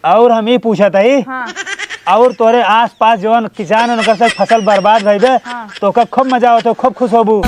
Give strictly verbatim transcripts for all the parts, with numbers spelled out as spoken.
और हम ई पूछत हई, हाँ। और तोरे आसपास जवन किसान हैं, उनकर से फसल बर्बाद भइबे, हाँ। तो ओकर खूब मजा आवत हो, खूब खुश होबू।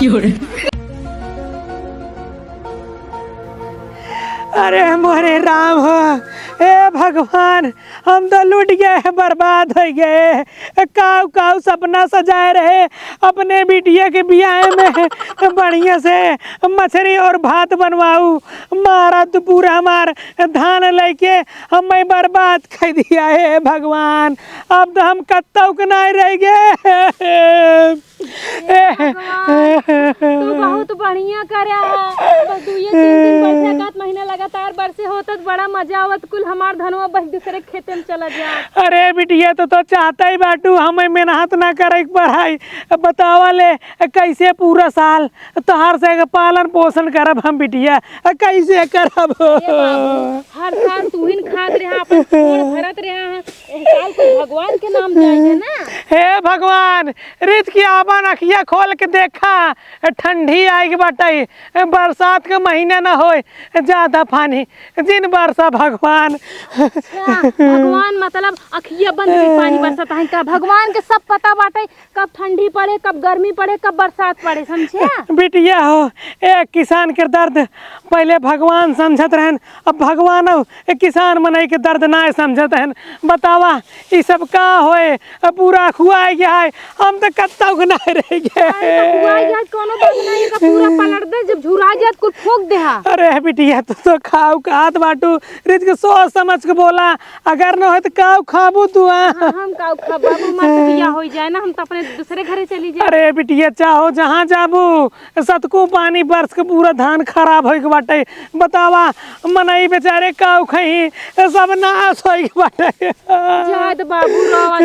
अरे मोरे राम हो, ए भगवान, हम तो लूट गए, बर्बाद होइ गए। काऊ काऊ सपना सजाए रहे अपने बिटिया के बियाह में, बढ़िया से मछरी और भात बनवाऊ, मारा तो पूरा हमार धान लइके हमें बर्बाद कर दिया है भगवान। अब तो हम कत्तौ के नाय रह गए। भगवान, तू बहुत बढ़िया करे है। बस दुइये तीन दिन बरसे, एक आध महीना लगातार बरसे होत त बड़ा मजा आवत, कुल हमार धनवा बस दूसरे खेते में चला जा। अरे बिटिया, तो, तो चाहता ही बाटू, हमें मेहनत ना करे के पड़ाई। बतावा ले, कैसे पूरा साल तोहार से के पालन पोषण करब हम बिटिया, कैसे करब? अरे बाबू, हर साल तू ही न खात रहा, अपन पेट भरत रहा है। एह साल कुछ भगवान के नाम जाए दे ना। हे भगवान, रित की आपन अखिया खोल के देखा, ठंडी आए के बाटे, बरसात के महीना ना होए, ज्यादा पानी जिन बरसा भगवान। अच्छा, भगवान मतलब अखिया बंद के पानी बरसत है का? भगवान के सब पता बाटे, कब ठंडी पड़े, कब गर्मी पड़े, कब बरसात पड़े, समझे? बिटिया हो, एक किसान के दर्द पहले भगवान समझत रहन, अब भगवान अब एक किसान मनई के दर्द ना समझत रहन। बतावा, ई सब का होए? अब पूरा खुआए गया है, हम तो कत्ता के ना रह गए। अरे, तो खुआए गया है, कोनो बात नहीं, एका पूरा पलट दे, जब झुरा जात कुल फूंक दे हा। अरे बिटिया, तू तो खाऊ खात बाटू, रित के सोच समझ के बोला, अगर न होए तो काऊ खाबू तू, हाँ? हाँ, हम काऊ खाब बाबू, हमार तो बियाह हो जाए ना, हम तो अपने दूसरे घरे चली जाए। अरे बिटिया, चाहो जहाँ जाबू, सतकू पानी बरस के पूरा धान खराब होइके बाटे। बतावा, मनई बेचारे काऊ खही, सब नाश होइके बाटे। जाए तो बाबू, रोवा दे,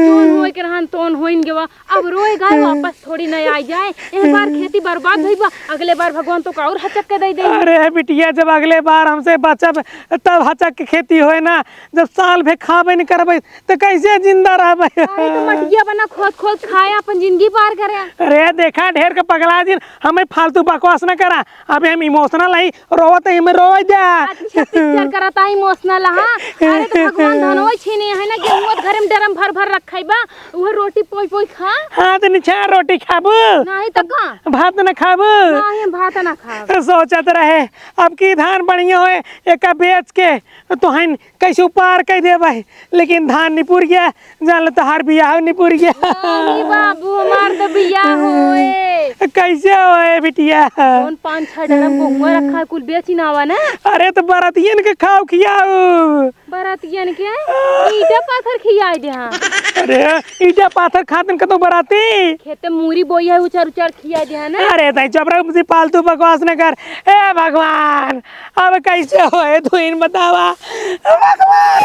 जोन होए के रहन तोन होइन गवा। अब रोए गाए वापस थोड़ी न आ जाए। एक बार खेती बर्बाद भई बा, अगले बार भगवान तो का और हचक के दे दे। अरे बिटिया, जब अगले बार हमसे बचब तब हचक के खेती होए ना, जब साल भे खाबे न करबे तो कैसे जिंदा रहबे? अरे तो मटिया बना खोद खोद खाए, अपन जिंदगी पार करे। अरे देखा, ढेर के पगला दिन, हमें फालतू बकवास न करा। अबे हम emotional हई, रोवत हई, हमें रोवे दे। अच्छा, picture करत हई emotional, हाँ? अरे तो भगवान धनवा छीने है ना, गेहूं घरे में ड्रम भर भर रखे बा, उहे रोटी पोई पोई खा। हाँ, तो निछा रोटी खाबू? नहीं तो का? भात न खाबू? नहीं, हम भात ना खाब। सोचत रहे, अब की धान बढ़िया होए, एका बेच के तोहन कैसे पार कर देबे, लेकिन धान निपुर गया, जान ले तोहार बियाह निपुर गया। नहीं बाबू, हमार तो बियाह होए। कैसे होए बिटिया? कौन पाँच छह ड्रम गेहुआ रखा है, कुल बेची ना आवा ना। अरे तो बरातियन के खाओ खियाओ। बरातियन के ईटा पाथर खियाई दे हाँ। अरे ईटा पाथर खातन कतो बराती। खेते मूरी बोई है, उचर उचर खिया दिया ना। अरे दाई, चुप रह, मुझे फालतू बकवास न कर। ए भगवान, अब कैसे होए, तू इन बतावा। भगवान।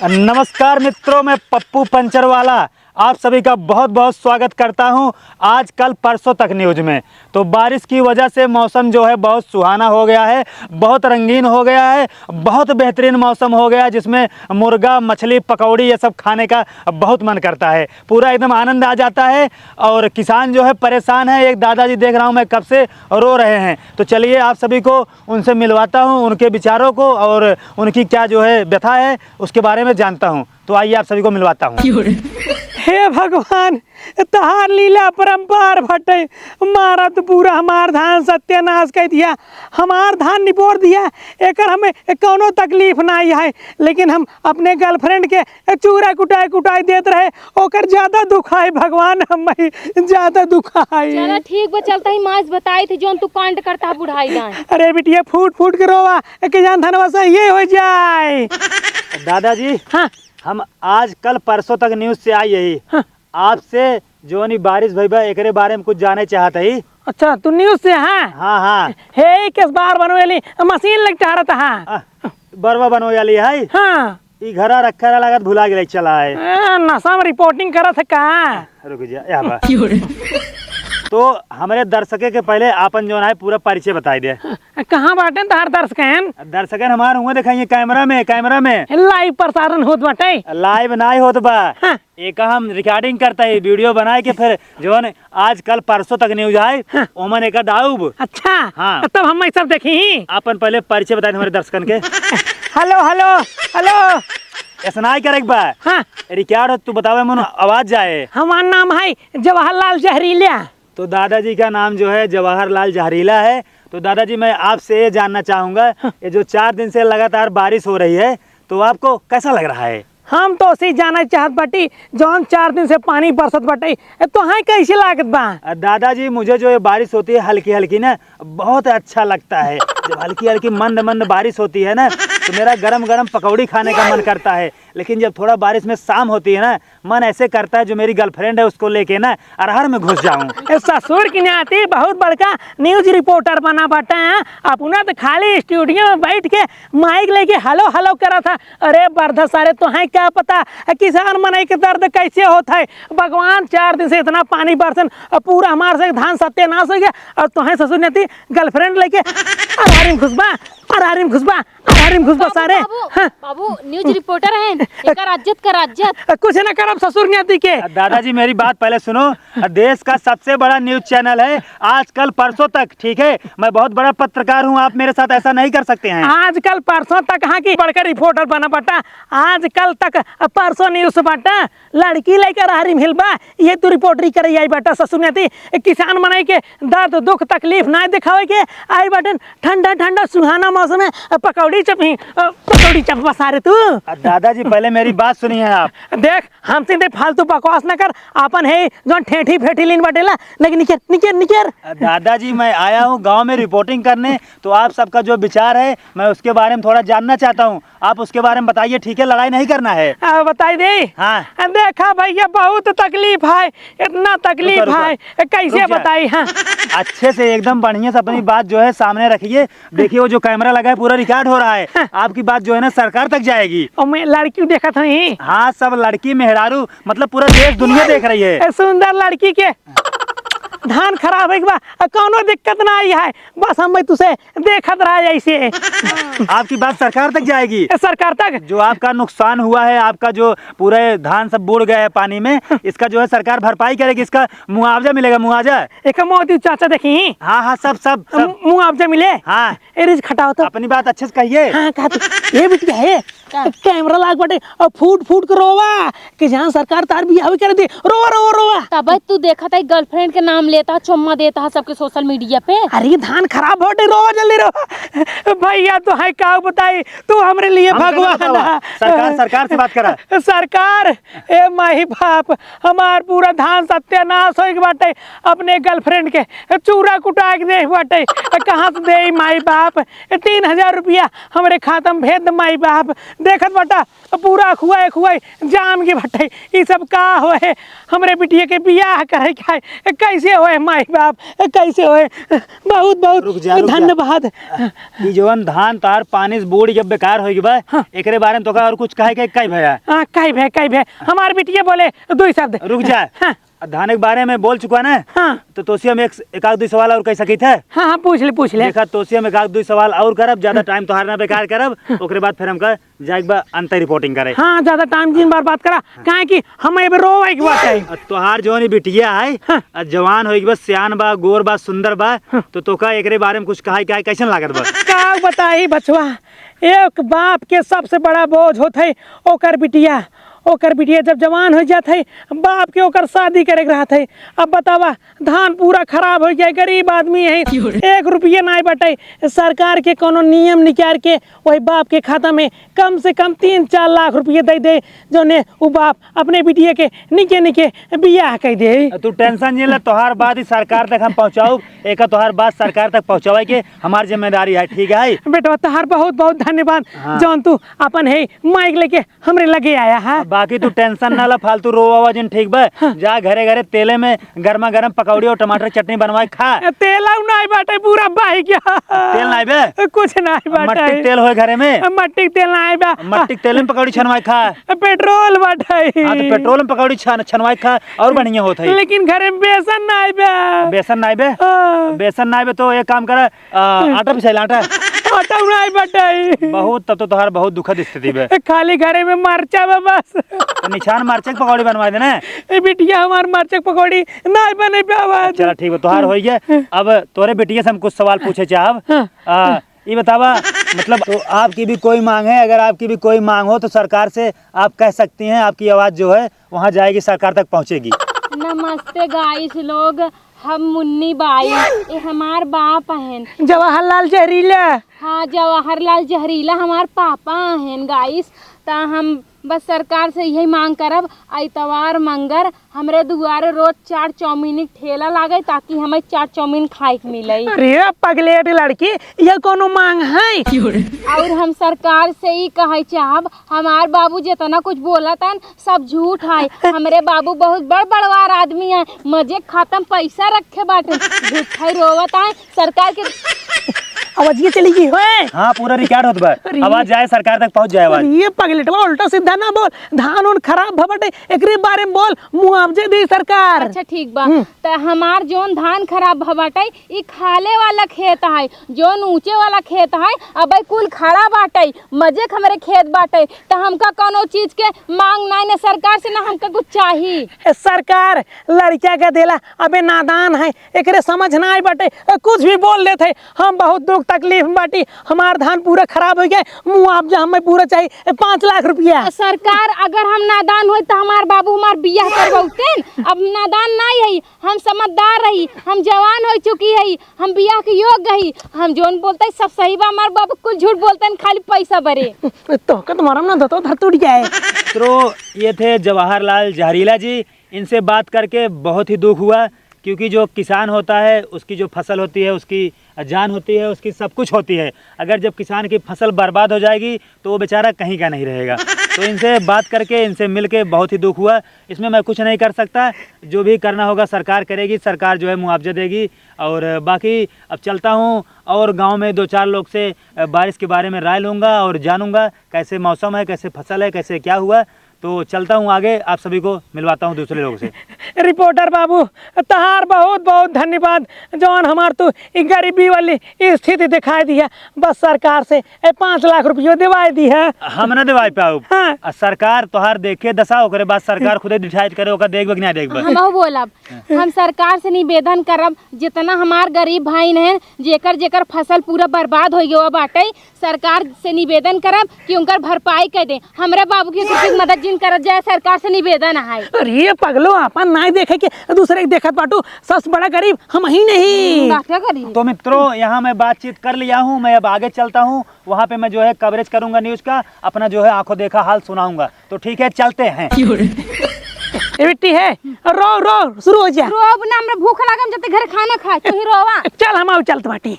नमस्कार मित्रों, मैं पप्पू पंचर वाला आप सभी का बहुत बहुत स्वागत करता हूं आज कल परसों तक न्यूज में। तो बारिश की वजह से मौसम जो है बहुत सुहाना हो गया है, बहुत रंगीन हो गया है, बहुत बेहतरीन मौसम हो गया, जिसमें मुर्गा, मछली, पकौड़ी, ये सब खाने का बहुत मन करता है, पूरा एकदम आनंद आ जाता है। और किसान जो है परेशान है, एक दादाजी देख रहा हूँ मैं कब से रो रहे हैं। तो चलिए आप सभी को उनसे मिलवाता हूँ, उनके विचारों को और उनकी क्या जो है व्यथा है उसके बारे में जानता हूँ। तो आइए आप सभी को मिलवाता हूँ। हे भगवान, तहार लीला अपरंपार भटे। मारा तो पूरा हमार धान सत्यानाश कर दिया, हमार धान निपोर दिया। एकर हमें कौनो तकलीफ नाई है, लेकिन हम अपने girlfriend के चूरा कुटाई कुटाई देत रहे, ओकर ज्यादा दुख है भगवान, हमें ज्यादा दुख है। चला ठीक बा, चलता ही माज बताई थी जोन तू कांड करता बुढ़ाई दान। अरे बिटिया, फूट फूट के रोवा, के जान धनवा से ये हो जाए। दादाजी, हाँ। हम आज कल परसों तक न्यूज से आई यही। हाँ। आपसे जोनी बारिश भई बा, एकरे बारे में कुछ जाने चाहत ही। अच्छा, तू न्यूज से, हाँ? हाँ, हाँ। हे, केस बार बनवेली, मशीन लग टहरत, हाँ। आ, बरवा बनवे वाली है? हाँ। ई घरा रखे रहा, लागत भुला गेले, चला है। आ, नशा में reporting करत है का? रुक जा, यहाँ बा। तो हमरे दर्शके के पहले आपन जौन है पूरा परिचय बताई दे। कहाँ बाटेन तोहार दर्शकन? दर्शकन हमार हुआ देखाइए कैमरा में, कैमरा में। Live प्रसारण होत बाटे। Live नाई होत बा। हाँ। एक हम recording करता है, video बनाए के फिर जौन आजकल परसों तक news आए, हाँ। ओमन एका डाउब। अच्छा। हाँ। तब हम सब देखी। आपन पहले परिचय बताई दे हमरे दर्शकन के। Hello, hello, hello। ऐसा नाई करे के बा। हाँ। Record हो, तू बतावे मन आवाज जाए। हमार नाम है जवाहरलाल जहरीला। तो दादाजी का नाम जो है जवाहरलाल जहरीला है। तो दादाजी, मैं आपसे ये जानना चाहूँगा, हाँ। ये जो चार दिन से लगातार बारिश हो रही है, तो आपको कैसा लग रहा है? हम तो उसे जानना चाहत बाटी, जौन चार दिन से पानी बरसत बाटे, ए, तोहाई कैसे लागत बा? अ, दादाजी, मुझे जो ये बारिश होती है हल्की हल्की ना, बहुत अच्छा लगता है। जब हल्की हल्की मंद मंद बारिश होती है ना, तो मेरा गरम गरम पकौड़ी खाने का मन करता है। लेकिन जब थोड़ा बारिश में शाम होती है ना, मन ऐसे करता है जो मेरी girlfriend है उसको लेके ना अरहर में घुस जाऊं। ए, ससुर की नाती बहुत बड़का news reporter बना बाटे हैं। अपना तो खाली studio में बैठ के mic लेके hello hello करा था। अरे बरधा सारे, तोहाई का पता ए, किसान मनई के दर्द कैसे होत है। भगवान, चार दिन से इतना पानी बरसन, अब पूरा हमार से धान सत्यानाश हो गया। और तोहाई ससुर नाती girlfriend लेके अरहर में घुसबा, अरहर में घुसबा। अरे मुझको बाबू, सारे। बाबू, हाँ। बाबू, news reporter हैं, एकर इज्जत कर, इज्जत। कुछ ना करब ससुर नाती के। दादाजी, मेरी बात पहले सुनो। देश का सबसे बड़ा news channel है आजकल परसों तक, ठीक है? मैं बहुत बड़ा पत्रकार हूँ, आप मेरे साथ ऐसा नहीं कर सकते हैं। आजकल परसों तक हाँ की बड़का reporter बना बाटा, आजकल तक परसों news बाटा। लड़की लेकर अरहर में घुसबा, ये तू reporter करे आई बाटा ससुर नाती। किसान मनई के दर्द, दुख, तकलीफ ना दिखावे के आई बाटन। ठंडा ठंडा सुहाना मौसम में पकौड़ी चपही, अ, पकौड़ी चपबा सारे तू। अ, दादाजी, पहले मेरी बात सुनिए आप। देख, हमसे ते फालतू बकवास ना कर, आपन है जौन ठेठी फेठी लीन बाटेला, लेकिन निकेर, निकेर, निकेर। अ, दादाजी, मैं आया हूँ गाँव में reporting करने, तो आप सबका जो विचार है, मैं उसके बारे में थोड़ा जानना चाहता हूँ। आप उसके बारे में बताइए, ठीक है, लड़ाई नहीं करना है। आ, बताई दे। हाँ। आ, देखा भैया, बहुत तकलीफ है, इतना तकलीफ रुका, रुका। है, कैसे रुक जा। बताई? हाँ। अच्छे से एकदम बढ़िया से अपनी बात जो है सामने रखिए। देखिए, वो जो camera लगा है, पूरा record हो रहा है। हाँ। आपकी बात जो है ना, सरकार तक जाएगी। और मैं लड़की देखत हई। हाँ, सब लड़की मेहरारू, मतलब, पूरा देश दुनिया देख रही है। ए, सुंदर लड़की के धान खराब है बा, आ, कौनो दिक्कत ना आई है, बस हम भाई तुसे देखत रहा ऐसे। आपकी बात सरकार तक जाएगी। ए, सरकार तक? जो आपका नुकसान हुआ है, आपका जो पूरे धान सब बूड़ गया है पानी में, इसका जो है सरकार भरपाई करेगी, इसका मुआवजा मिलेगा, मुआवजा। एक मोदी चाचा देखी। हाँ, हाँ, सब, सब, सब। मु-, मुआवजा मिले? हाँ। ए, रिज खटाओ तो। अपनी बात अच्छे से कहिए। हाँ, कहा तो, ए बिटिया है, का? Camera लाग बाटे, और फूट फूट के रोवा, कि जहाँ सरकार तार बियाह करे दे, रोवा, रोवा, रोवा। तब तू देखत है girlfriend के नाम लेता, चुम्मा देता है सबके social media पे। अरे धान खराब बाटे, रोवा जल्दी रोवा। भैया तो है का बताई, तू हमरे लिए हम भगवान कैसे बतावा? है। सरकार, सरकार से बात करा। सरकार, ए माई बाप, हमार पूरा धान सत्यानाश होइक बाटे, अपने girlfriend के चूरा कुटाइक दे बाटे, कहाँ से देई माई बाप? ए, तीन हजार रुपया हमरे खाता में भेज दे माई बाप। देखत बाटा, पूरा खुआई खुआई जाम के बाटे। ई सब का होए? हमरे बिटिया के बियाह करे के है, कैसे होए माई बाप, कैसे होए? बहुत बहुत रुक जा, रुक जा। धन्यवाद। ई जवन धान तार पानी से बूड़ के बेकार होइक बा, हाँ। एकरे बारे में तोका और कुछ कहे के कई भैया? हाँ, कई भे, कई भे। हमार बिटिया बोले दुई शब्द। रुक जा। हाँ। धान के बारे में बोल चुका ना, हाँ। तो तोसे हम एक, एक आध दुई सवाल और कह सकित है। हाँ, हाँ, पूछ ले, पूछ ले। देखा, तोसे हम एक आध दुई सवाल और करब, ज्यादा time तोहार ना बेकार करब, ओकरे बाद फिर हमका जाइक बा अंतर reporting करे। हाँ, ज्यादा time जिन बार बात करा, हाँ। काहे कि हम एबे रोवे के बात है। आ, तोहार जौन ई बिटिया है, हाँ। आ, जवान होइक बा, सियान बा, गोर बा, सुंदर बा, हाँ। तो तोका एकरे बारे में कुछ कहा, कहा, कैसन लागत बा? का बताई बचवा, एक बाप के सबसे बड़ा बोझ होत है ओकर बिटिया। ओकर बिटिया जब जवान हो जात है, बाप के ओकर शादी करे के रहत है। अब बतावा, धान पूरा खराब हो गया, गरीब आदमी है, एक रुपया नाई बटे। सरकार के कोनो नियम निकाल के वही बाप के खाता में कम से कम तीन चार लाख रुपया दे दे, जौने उ बाप अपने बिटिया के निके निके बियाह कर दे। तू tension नहीं ले, तोहार बात ही सरकार तक हम पहुँचाऊ, एक तोहार बात सरकार तक पहुँचावे के हमार जिम्मेदारी है, ठीक है? बेटवा, तोहार बहुत बहुत धन्यवाद, हाँ। जौन तू अपन है mic लेके हमरे लगे आया है। अब बाकी तू tension ना ला, फालतू रोवा आवाज इन, ठीक बा? हाँ। जा घरे घरे तेले में गर्मा गर्म पकौड़ी और टमाटर चटनी बनवाए खा। ए, तेल आउ नाई बाटे, पूरा बह गया। तेल नाई बे? कुछ नाई बाटे। मट्टी के तेल होए घरे में? मट्टी के तेल नाई बा। मट्टी के तेल में पकौड़ी छनवाए खा। पेट्रोल बाटे। हाँ, तो पेट्रोल में पकौड़ी छन-, छनवाए खा, और बढ़िया होत है। लेकिन घरे में बेसन नाई बा। बेसन नाई बे? हाँ। बेसन नाई बे तो एक काम करा, आ, हम्म। आटा पिसाइल, आटा। आटा नाई बाटे। बहुत, तब तो तोहार बहुत दुखद स्थिति बे। खाली घरे में मरचा बा बस। तो निछान मरचा के पकौड़ी बनवा देना। ए बिटिया, हमार मरचा के पकौड़ी नाई बने पावा। चला ठीक बा, तोहार होई गया। हम्म। अब तोरे बिटिया से हम कुछ सवाल पूछे चाहब। हाँ। आ, ये बतावा, मतलब, तो आपकी भी कोई मांग है? अगर आपकी भी कोई मांग हो तो सरकार से आप कह सकती हैं, आपकी आवाज जो है वहाँ जाएगी, सरकार तक पहुँचेगी। नमस्ते गाइस लोग, हम मुन्नी बाई, ये हमार बाप अहन। जवाहरलाल जहरीला। हाँ, जवाहरलाल जहरीला हमार पापा अहन गाइस। त हम बस सरकार से यही मांग करब, इतवार मंगर हमरे दुआरे रोज चाट चाउमीन के ठेला लागे, ताकि हमें चाट चाउमीन खाए के मिले। अरे पगलेट लड़की, ये कोनो मांग है? और हम सरकार से ई कहे चाहब, हमार बाबू जितना कुछ बोलत हन, सब झूठ है। हमरे बाबू बहुत बड़ बड़वार आदमी है, मजे खातम पैसा रखे बाटे, झूठ है, रोवत है। सरकार के आवाज ये चली गई होए। हाँ, पूरा record होत बा। अरे। आवाज जाए, सरकार तक पहुँच जाए आवाज। अरे, ये पगलेटवा उल्टा सीधा ना बोल, धान उन खराब भबटे, एकरे बारे में बोल, मुआवजे दे सरकार। अच्छा, ठीक बा। हम्म। त हमार जोन धान खराब भबटे, ई खाले वाला खेत है, जोन ऊंचे वाला खेत है, अबे कुल खड़ा बाटे, मजे के हमरे खेत बाटे, त हमका कौनो चीज के मांग नाई न सरकार से, ना हमका कुछ चाही। ए, सरकार लड़का के देला, अबे नादान है, एकरे समझ ना आई बाटे, ए, कुछ भी बोल देत है। हम बहुत दुख तकलीफ में बाटी, हमार धान पूरा खराब हो गया, मुआवजा हमें पूरा चाहिए, ए, पाँच लाख रुपया। सरकार, अगर हम नादान होई त हमार बाबू हमार बियाह करवौतेन। अब नादान नाई है, हम समझदार रही, हम जवान हो चुकी है, हम बियाह के योग्य है, हम जोन बोलते सब सही बा। हमार बाबू कुछ झूठ बोलतेन, खाली पैसा बरे। तो का तुम्हारा ना धतो धर टूट जाए। मित्रों, ये थे जवाहरलाल जहरीला जी। इनसे बात करके बहुत ही दुख हुआ, क्योंकि जो किसान होता है, उसकी जो फसल होती है, उसकी जान होती है, उसकी सब कुछ होती है। अगर जब किसान की फसल बर्बाद हो जाएगी, तो वो बेचारा कहीं का नहीं रहेगा। तो इनसे बात करके, इनसे मिल के बहुत ही दुख हुआ। इसमें मैं कुछ नहीं कर सकता, जो भी करना होगा सरकार करेगी, सरकार जो है मुआवजा देगी। और बाकी अब चलता हूँ और गाँव में दो चार लोग से, अ, बारिश के बारे में राय लूँगा और जानूँगा कैसे मौसम है, कैसे फसल है, कैसे क्या हुआ। तो चलता हूँ आगे, आप सभी को मिलवाता हूँ दूसरे लोगों से। रिपोर्टर बाबू, तहार बहुत बहुत धन्यवाद, जौन हमार तू ई गरीबी वाली स्थिति दिखाई दिया। बस सरकार से ए पाँच लाख रुपयो दिवाई दिया। हम ना दिवाई पाउब। हाँ। आ सरकार तोहार देखे दशा, ओकरे बाद सरकार खुदे decide करे, ओकर देखबे कि ना देखबे। हमहू बोलब, हम सरकार से निवेदन करब, जितना हमार गरीब भाई हैं, जेकर जेकर फसल पूरा बर्बाद हो गया बाटे, सरकार से निवेदन करब कि उनकर भरपाई कर दे। हमरे बाबू की कुछ मदद जिन करत जाए, सरकार से निवेदन है। अरे पगलो, आपन नाई देखे के दूसरे के देखत बाटू, सबसे बड़ा गरीब हम ही नहीं। हम्म, बात क्या करी? तो मित्रों, यहाँ मैं बातचीत कर लिया हूँ, मैं अब आगे चलता हूँ, वहाँ पे मैं जो है coverage करूँगा news का, अपना जो है आंखों देखा हाल सुनाऊँगा। तो ठीक है, चलते हैं। ए बिट्टी है, रो रो शुरू हो जा। रोब ना, हमरा भूख लागम, जते घर खाना खाए, तू ही रोवा। चल हम आउ चलत बाटी।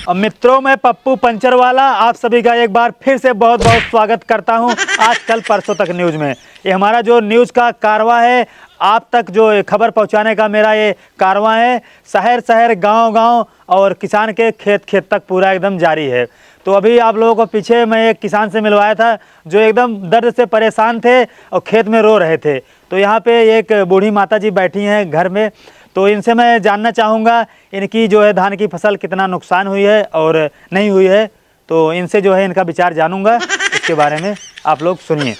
और मित्रों, मैं पप्पू पंचर वाला आप सभी का एक बार फिर से बहुत बहुत स्वागत करता हूं आज कल परसों तक news में। ये हमारा जो news का कारवां है, आप तक जो खबर पहुंचाने का मेरा ये कारवां है। शहर शहर, गांव गांव और किसान के खेत खेत तक पूरा एकदम जारी है। तो अभी आप लोगों को पीछे मैं एक किसान से मिलवाया था, जो एकदम दर्द से परेशान थे और खेत में रो रहे थे। तो यहाँ पे एक बूढ़ी माता जी बैठी हैं घर में, तो इनसे मैं जानना चाहूँगा इनकी जो है धान की फसल कितना नुकसान हुई है और नहीं हुई है। तो इनसे जो है इनका विचार जानूँगा, इसके बारे में आप लोग सुनिए।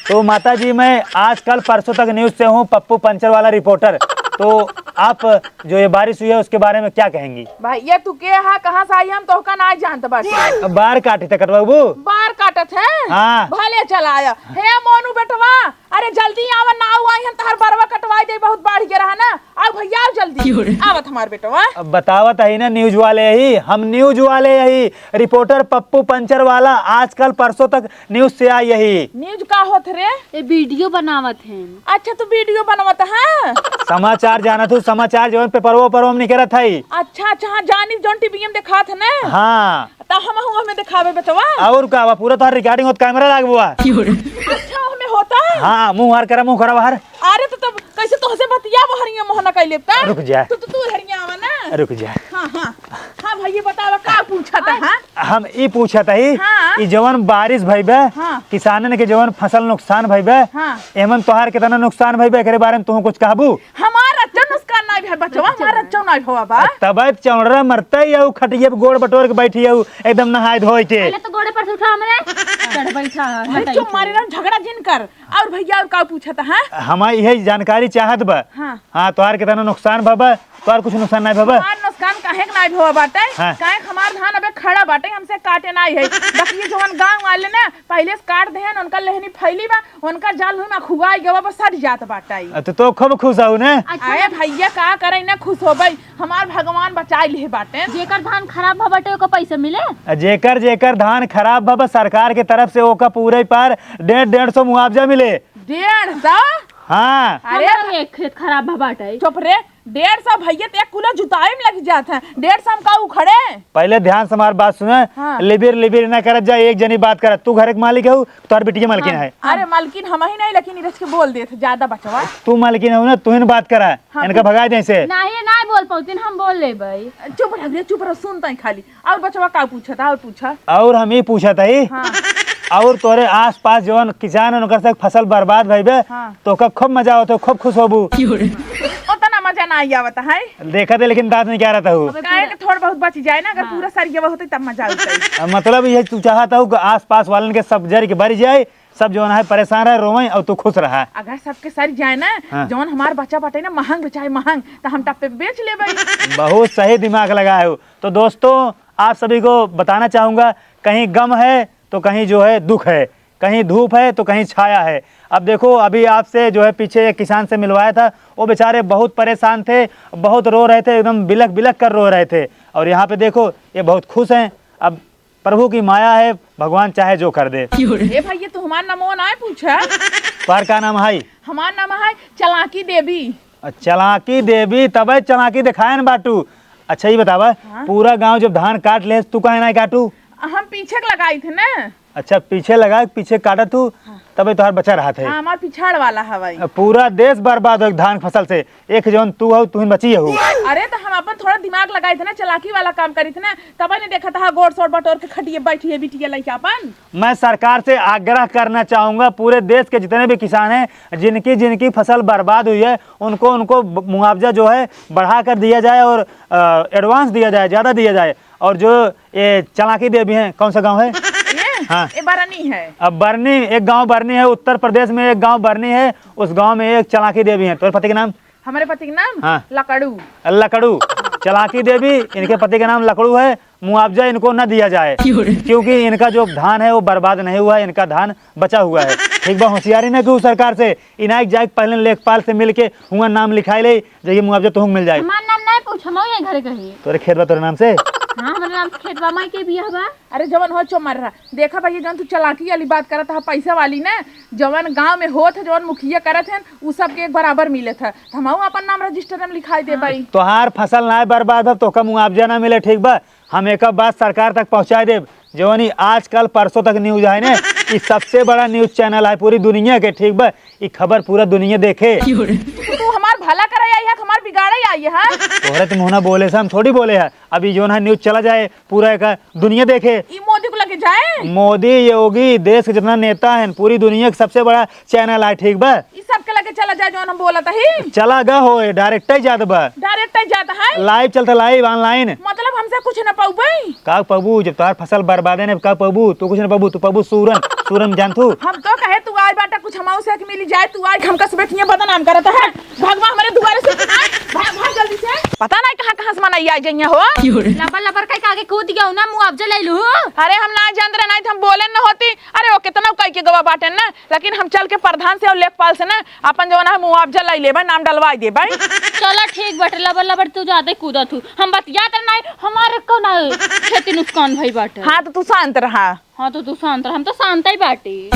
तो माता जी, मैं आज कल परसों तक news से हूँ, पप्पू पंचर वाला रिपोर्टर। तो आप जो ये बारिश हुई है, उसके बारे में क्या कहेंगी? भैया, तू के हा, कहाँ से आई, हम तोहका नाई जानत बाटी। अब बार काटी थे कटवा बू? बार काटत है? हाँ। भले चला आया। हे मोनू बेटवा, अरे जल्दी आवा ना, आऊ आई हम तहार बरवा कटवाई दे, बहुत बाढ़ गया रहा ना। आऊ भैया, आऊ जल्दी। क्यों रे? आवत हमार बेटवा। अब बतावत ही ना, news वाले ही, हम news वाले ही, reporter पप्पू पंचर वाला, आजकल परसों तक news से आई यही। News का होत रे? ए, video बनावत हैं। अच्छा, तू video बनावत है? समाचार जानत हूँ, समाचार जौन पेपरवा उपरवा में निकलत है। अच्छा, अच्छा, हाँ, जानी जौन टीवी में देखात है ना। हाँ। त हम हूँ हमें देखावे बचवा। और का बा, पूरा तोहार recording होत, camera लागबो बा। अच्छा, हमें होता है? हाँ, मुँह हार करा, मुँह करा बाहर। अरे तो तब कैसे तोहसे बतिया वो हरिया मोहना कैले त? रुक जा। तू, तू, तू हरिया आवा ना। रुक जा। हाँ, हाँ। हाँ भैया बतावा का पूछा था, हाँ? हम ई पूछत हई, हाँ। ई जवन बारिश भई बे, हाँ। किसानन के जवन फसल नुकसान भई बे, हाँ। एमन तोहार कितना नुकसान भई बे, एकरे बारे में तुहूँ कुछ कहबू? हमार अच्छा नुकसान नाई भई बचवा, हमार अच्छा नाई भवा बा। तबे त चौड़रा मरते ही हऊ, खटिया पे गोड़ बटोर के बैठी हऊ, एकदम नहाए धोए के। पहले तो गोड़े पर से उठा हमरे, चढ़ बैठा है, अरे चुप मारे रहो, झगड़ा जिन कर। और भैया और का पूछत है? हमार इहे जानकारी चाहत बा। हाँ। हाँ, तोहार कितना नुकसान भवा? तोहार कुछ नुकसान नाई भवा? हमार नुकसान काहे के नाई भवा बाटे? हाँ। काहे के हमार धान अबे खड़ा बाटे, हमसे काटे नाई है। बाकी ये जवन गाँव वाले ना पहले से काट देहन, उनका लेहनी फैली बा, उनका जाल हुई में खुआई गवा बा, सड़ जात बाटे। आ, तो, तो खूब खुश हऊ ने? अच्छा। अरे भैया का करे ना खुश होबे, हमार भगवान बचाई लिहे बाटे। जेकर धान खराब भवा बाटे ओकर पैसा मिले? आ, जेकर, जेकर धान खराब भवा बा, सरकार के तरफ से ओका पूरे पार डेढ़, डेढ़ सौ मुआवजा मिले। डेढ़ सौ? हाँ। अरे हमार एक खेत खराब भवा बाटे। चुप रे, डेढ़ सौ भैया तो एक किलो जुताई में लग जात है, डेढ़ सौ में का उखड़े? पहले ध्यान से हमार बात सुने। हाँ। लिबिर लिबिर ना करत जा, एक जनी बात करत। तू घर के मालिक हऊ, तोहर बिटिया मालकिन हाँ। है। अरे मालकिन हम ही नहीं, लेकिन इरस के बोल देत ज्यादा बचवा। तू मालकिन हऊ ना, तू ही बात करा, हाँ, इनका तू भगा दे से। नहीं, नहीं बोल पौतिन, हम बोल लेबई। चुप रह रे, चुप रह, सुन तई खाली। और बचवा का पूछत, और पूछा। और हम ई पूछत हई, हाँ। और तोरे आसपास जवन किसान है, उनकर से फसल बर्बाद भई बे, हाँ। तो ओका खूब मजा आवत हो, खूब खुश होबू। ओतना मजा ना आई आवत है। देखत है, लेकिन दाँत निकालत हऊ। काहे के थोड़ बहुत बच जाए ना, अगर हाँ। पूरा सरिया होते तब मजा आवत। अब मतलब ये तू चाहत हऊ कि आसपास वालन के सब जर के बरि जाए, सब जवन है परेशान रहे, रोवे और तू खुश रहा। अगर सबके सर जाए ना, हाँ। जवन हमार बच्चा बाटे ना महंग बेचाए महंग, तो हम टप्पे पे बेच लेबे। बहुत सही दिमाग लगाए हो। तो दोस्तों, आप सभी को बताना चाहूँगा, कहीं गम है तो कहीं जो है दुख है, कहीं धूप है तो कहीं छाया है। अब देखो, अभी आपसे जो है पीछे एक किसान से मिलवाया था, वो बेचारे बहुत परेशान थे, बहुत रो रहे थे, एकदम बिलख बिलख कर रो रहे थे। और यहाँ पे देखो, ये बहुत खुश हैं। अब प्रभु की माया है, भगवान चाहे जो कर दे। ए भैया, तू हमार नामवा ना पूछा। तोहार का नाम है? हमार नाम है चलाकी देवी। अ, चलाकी देवी, तबे चलाकी दिखाए न बाटू। अच्छा, ये बतावा, हाँ? पूरा गांव जब धान काट ले, तू काहे ना काटू? हम पीछे के लगाई थे ना। अच्छा, पीछे लगा, पीछे काटा तू, हाँ। तबे तोहार बचा रहा थे। हाँ, हमार पिछाड़ वाला हवाई। अ, पूरा देश बर्बाद हो धान फसल से। एक जौन तू हऊ, तू ही बची हऊ। अरे, तो हम अपन थोड़ा दिमाग लगाई थे ना, चालाकी वाला काम करी थे ना, तब नहीं देखा था, गोड़ सोड़ बटोर के खटिए बैठी है बिटिया लइके अपन। मैं सरकार से आग्रह करना चाहूँगा, पूरे देश के जितने भी किसान हैं, जिनकी, जिनकी फसल बर्बाद हुई है, उनको, उनको ब-, मुआवजा जो है, बढ़ा कर दिया जाए और, अ, advance दिया जाए, ज़्यादा दिया जाए। और जो ये चालाकी देवी हैं, कौन सा गाँव है? ये? हाँ। ये बरनी है। अब बरनी, एक गाँव बरनी है, उत्तर प्रदेश में एक गाँव बरनी है, उस गाँव में एक चालाकी देवी हैं। तोरे पति के नाम? हमारे पति के नाम हाँ। लकड़ू। लकड़ू। चालाकी देवी, इनके पति का नाम लकड़ू है। मुआवजा इनको न दिया जाए, क्यों रे? क्योंकि इनका जो धान है वो बर्बाद नहीं हुआ है, इनका धान बचा हुआ है। ठीक बा, होशियारी न तू सरकार से, इनायक जाए पहले लेखपाल से मिल के हुआ नाम लिखाए ले, जइए मुआवजा तुहूँ मिल जाए। हमार नाम नहीं पूछ, हम यही घरे कहीं। तोरे खेत बा तोरे नाम से? हाँ, हमारे नाम से खेत बा, माई के बिया बा। अरे जवन हो चो मर रहा, देखा भैया, जवन तू चालाकी वाली बात करत है, पैसा वाली ना, जवन गांव में होत है, जवन मुखिया करत है, उ सबके एक बराबर मिलत है, तो हमहू अपन नाम रजिस्टर में लिखाई दे भाई। तोहार फसल ना बर्बाद हो, तोहका मुआवजा ना मिले, ठीक बा? हम एक बात सरकार तक पहुँचा देब, जवन ई आजकल परसों तक न्यूज है ने, ई सबसे बड़ा न्यूज चैनल है पूरी दुनिया के, ठीक बा? ई खबर पूरा दुनिया देखे। तू हमार भला करे आई है, हमार बिगाड़े आई है? तोहरे तो मुँह ना बोले से हम थोड़ी बोले है। अब ई जौन है न्यूज चला जाए, पूरा एक दुनिया देखे। ई मोदी को लगे जाए? मोदी, योगी, देश के जितना नेता हैं, पूरी दुनिया के सबसे बड़ा चैनल है, ठीक बा? ई सबके लगे चला जाए, जौन हम बोलत ही। चला गा हो, डायरेक्ट ही जात बा। डायरेक्ट ही जात है? लाइव चलता, लाइव, ऑनलाइन। मतलब हमसे कुछ न पउबे? का पबू, जब तोहार फसल बर्बादे ने, का पबू? तू कुछ न पबू, तू पबू सूरन, सूरन जानथू? हम तो कहे तू आए बाटा कुछ मौसा के मिली जाए, तू आए, हमका से बेटियां बदनाम करत है। भगवा हमरे दुआरे से, आए, भाग, भाग जल्दी से। पता नहीं कहाँ, कहाँ से मनई आ जाइए हो। लबर लबर कह के आगे कूद गयो ना, मुआवजा ले लू। अरे हम ना जानत रहे, नहीं तो हम बोले न होती। अरे वो कितना कह के गवा बाटे ना, लेकिन हम चल के प्रधान से और लेखपाल से ना अपन जौन है मुआवजा लाई लेबे, नाम डलवाई देबे। चला ठीक बाटे, लबर लबर तू ज्यादा कूदत हू, हम बतियात नहीं, हमारे को ना खेती नुकसान भई बाटे। हाँ तो तू शांत रहा। हाँ तो तू शांत रहा, हम तो शांत ही बाटी।